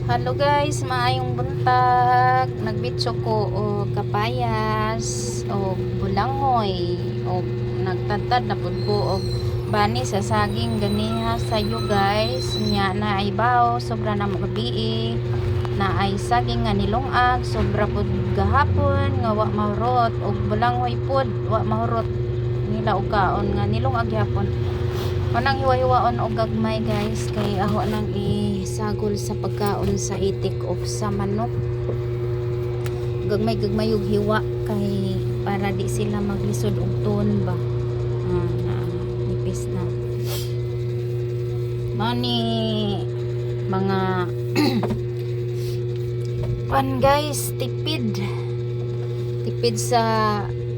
Hello guys, maayong buntag. Nagbitso ko og kapayas og bulanghoy og nagtadtad na pud ko og bani sa saging ganiha sayo, guys. Nya na ay bawo, sobra na mo gabi, na ay saging nga nilungag, sobra pud gahapon nga wa mahurot, og bulanghoy pud wa mahurot nila og kaon nga nilungag gyapon. Manang hiwa-hiwaon og gagmay, guys, kay aho nang isagol sa pagkaon sa itik o sa manok. Gagmay gagmay og hiwa kay para di sila maglisod og tuon ba. Ah, na, nipis na. Mani mga pan guys, tipid. Tipid sa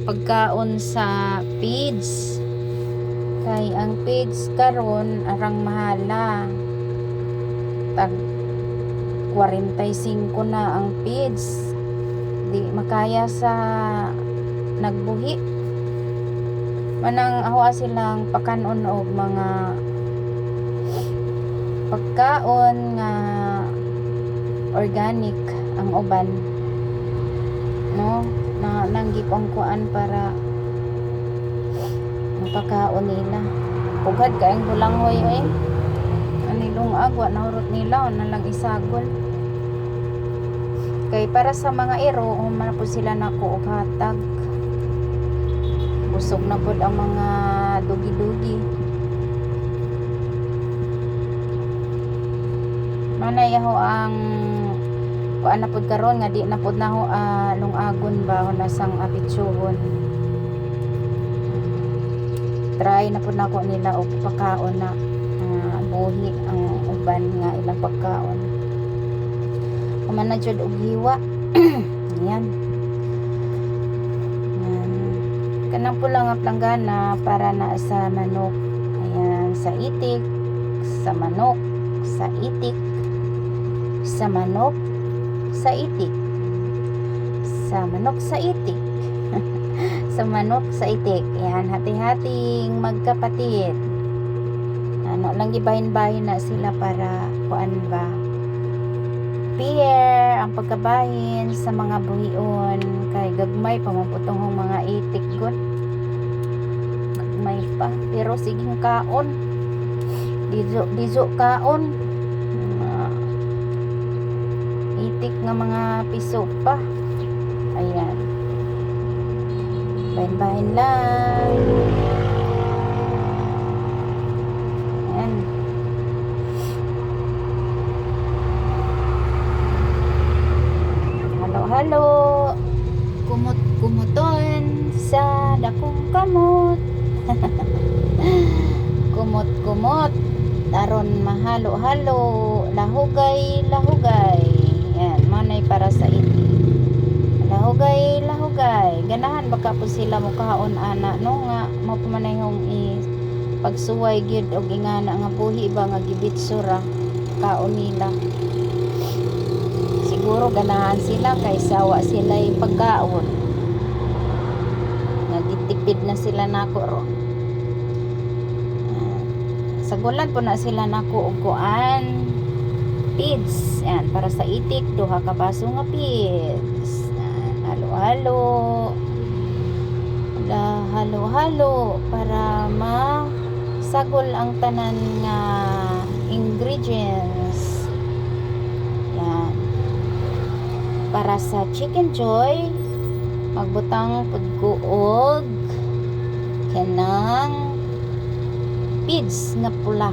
pagkaon sa feeds. Kay ang feeds karon arang mahala. Tag 45 na ang feeds. Di makaya sa nagbuhi. Manang awa silang pakanon og mga pagkaon nga organic ang uban. No? Na nanggip ang kuan para mapakaon nila. Pugad kaayong bulanghoy eh. Ani lungag, wa nahurot nila, na lang isagol. Kay para sa mga iro, human na po sila nako og hatag. Busog na pod ang mga dugi-dugi. Manay ho ang kuan na pod karon nga di na pod na ho lungagon ba ho na sang apitsuhon. Try na pod nako nila og pakaon na buhi ang uban nga ilang pagkaon. Human na jud og hiwa. Ayan. Yan. Kanang pula nga planggana para na sa manok. Ayan, sa itik, sa manok, sa itik, sa manok, sa itik, sa manok, sa itik, sa manok, sa itik. Ayan, hati-hating magkapatid. Ano lang, gibahin-bahin na sila para kuan ba. Fair ang pagkabahin sa mga buhion kay gagmay pa man putong mga itik gud. Gagmay pa pero siging kaon. Dizo dizo kaon. Mga itik nga mga piso pa. Ayan. Bahin-bahin lang. Ayan. Halo-halo. Kumot-kumuton sa dakong kamot. Kumot-kumot. Aron mahalo-halo. Lahugay, lahugay. Ayan, manay para sa itik. Lahugay, lahugay. Ganahan baka po sila mukaon ana no nga mao pa man hong i pagsuway gyud og ingana nga buhi ba nga gibitsura kaon nila. Siguro ganahan sila kay sawa sila pagkaon. Nagitipid na sila nako ron. Sagulan po na sila nako og kuan feeds. Yan, para sa itik, duha ka baso nga feeds. Yan, halo-halo. Halo-halo para masagol ang tanan nga ingredients. Yan. Para sa chicken joy, magbutang pud ko og kanang feeds nga pula.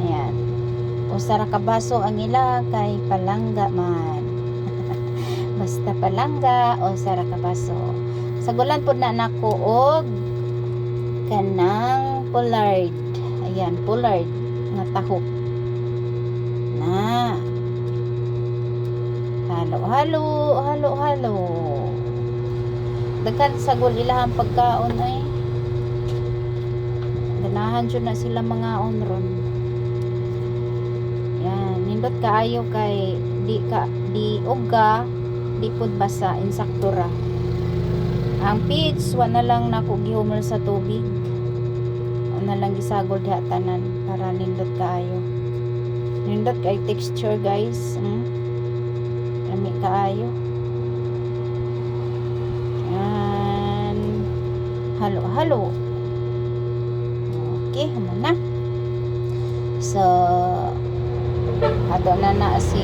Ayan. Usa ra ka baso ang ila kay palangga man. Basta palangga, usa ra ka baso. Sagulan pud na nako og kanang pollard. Ayan, pollard nga tahok. Na. Halo, halo, halo, halo. Daghan sagol ilahang pagkaon ay. Ganahan jud na sila mga ron. Yan, nindot kaayo kay di ka di uga, di pud basa, insakto ra. Ang feeds wa na lang nako gihumol sa tubig. Wa na lang gisagol diha tanan para nindot kaayo. Nindot kay texture, guys. Lami kaayo. Yan. Halo-halo. Okay, human na. So, ato na na si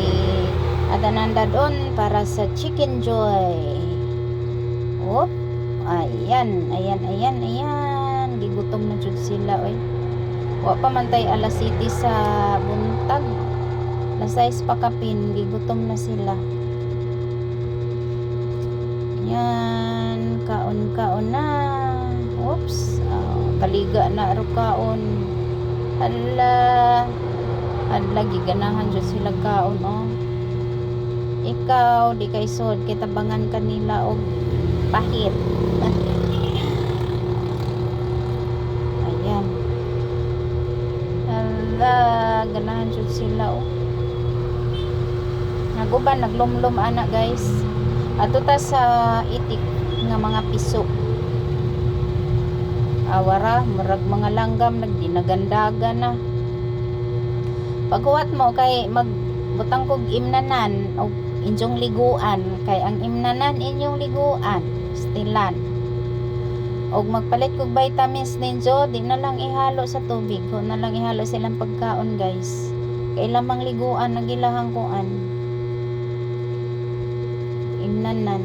ato na doon para sa Chicken Joy. Oop. Ayan, ayan, ayan, ayan. Gigutom na jud sila, oy. Wa pa man tay alas 7 sa buntag. Alas 6 pa kapin, gigutom na sila. Yan, kaon-kaon na. Oops, ah, kaliga na ro kaon. Hala. Hala, giganahan jud sila kaon, oh. Ikaw, di kay sod, kitabangan kanila og pahit. Ayan. Hala, ganahan jud sila, oh. Naguban, naglumlum ana, guys. Ato ta sa itik nga mga piso. Awara, murag mga langgam nagdinagandaga na. Paghuwat mo kay magbutang kog imnanan og inyong liguan, kay ang imnanan inyong liguan, stilan. Og magpalit kog vitamins ninyo, di na lang ihalo sa tubig, ko na lang ihalo silang pagkaon, guys. Kay lamang liguan ang ilahang kuan. Imnanan.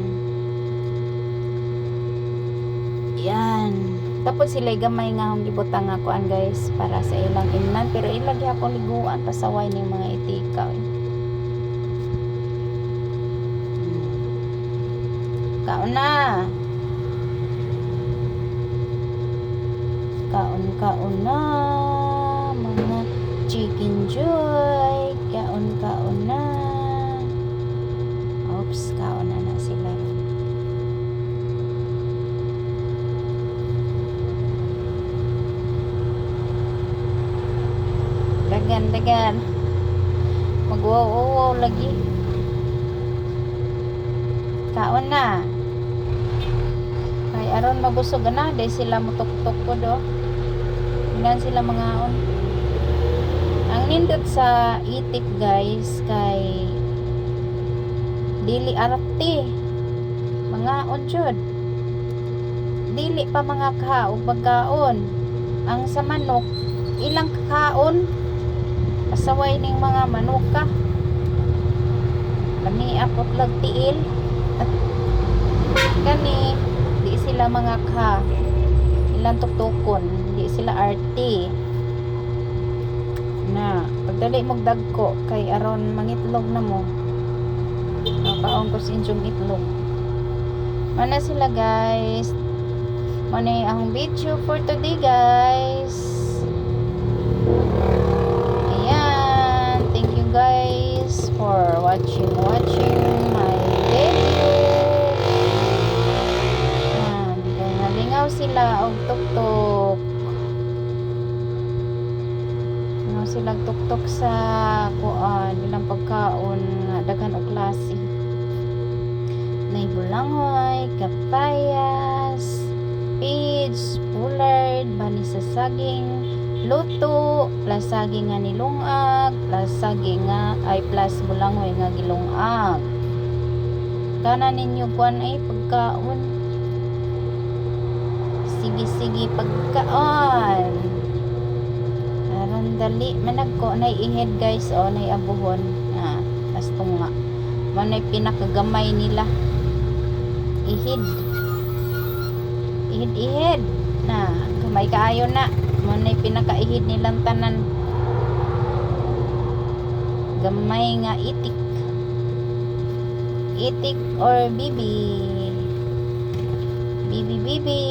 Yan. Tapos sila gamay nga akong gibutang nga kuan, guys, para sa ilang imnan, pero ilang gihapon liguan, pasaway ning mga itika, eh. Kaon na. Kaon kaon na mga Chicken Joy. Kaon kaon na. Oops, kaon na na sila. Dagan, dagan. Mag-wow, wow, wow lagi. Kaon na. Kay aron mabusog na, di sila mutuktok ko do. Tingnan sila mangaon. Ang nindot sa itik, guys, kay dili arati. Mangaon jud. Dili pa mga ka og pagkaon. Ang sa manok, ilang kaon. Pasaway ning mga manuka. Kani apot lag tiil. Kani di sila mga ka. Ilang tuktukon, di sila arti. Na, pagdali mog dagko kay aron mangitlog na mo. Makaon ko sa inyong itlog. Mana sila, guys. Mana ang video for today, guys. Ayan. Thank you, guys, for watching my video. Ayan. Kaya nalingaw sila og tuktok. Lingaw sila og tuktok sa kuan, ilang pagkaon nga daghan og klase. Nay bulangoy, kapayas, peach, bullard, bani sa saging, luto, plus saging nga nilungag, plus saging nga, ay, plus bulangoy nga gilungag. Kana ninyo kuan ay pagkaon. Sige sige pagkaon. Aron dali managko nay ihid, guys, o nay abuhon. Ah, asto nga. Manay pinakagamay nila. Ihid. Ihid ihid. Na, gamay kaayo na. Manay pinakaihid nilang tanan. Gamay nga itik. Itik or bibi. Bibi bibi.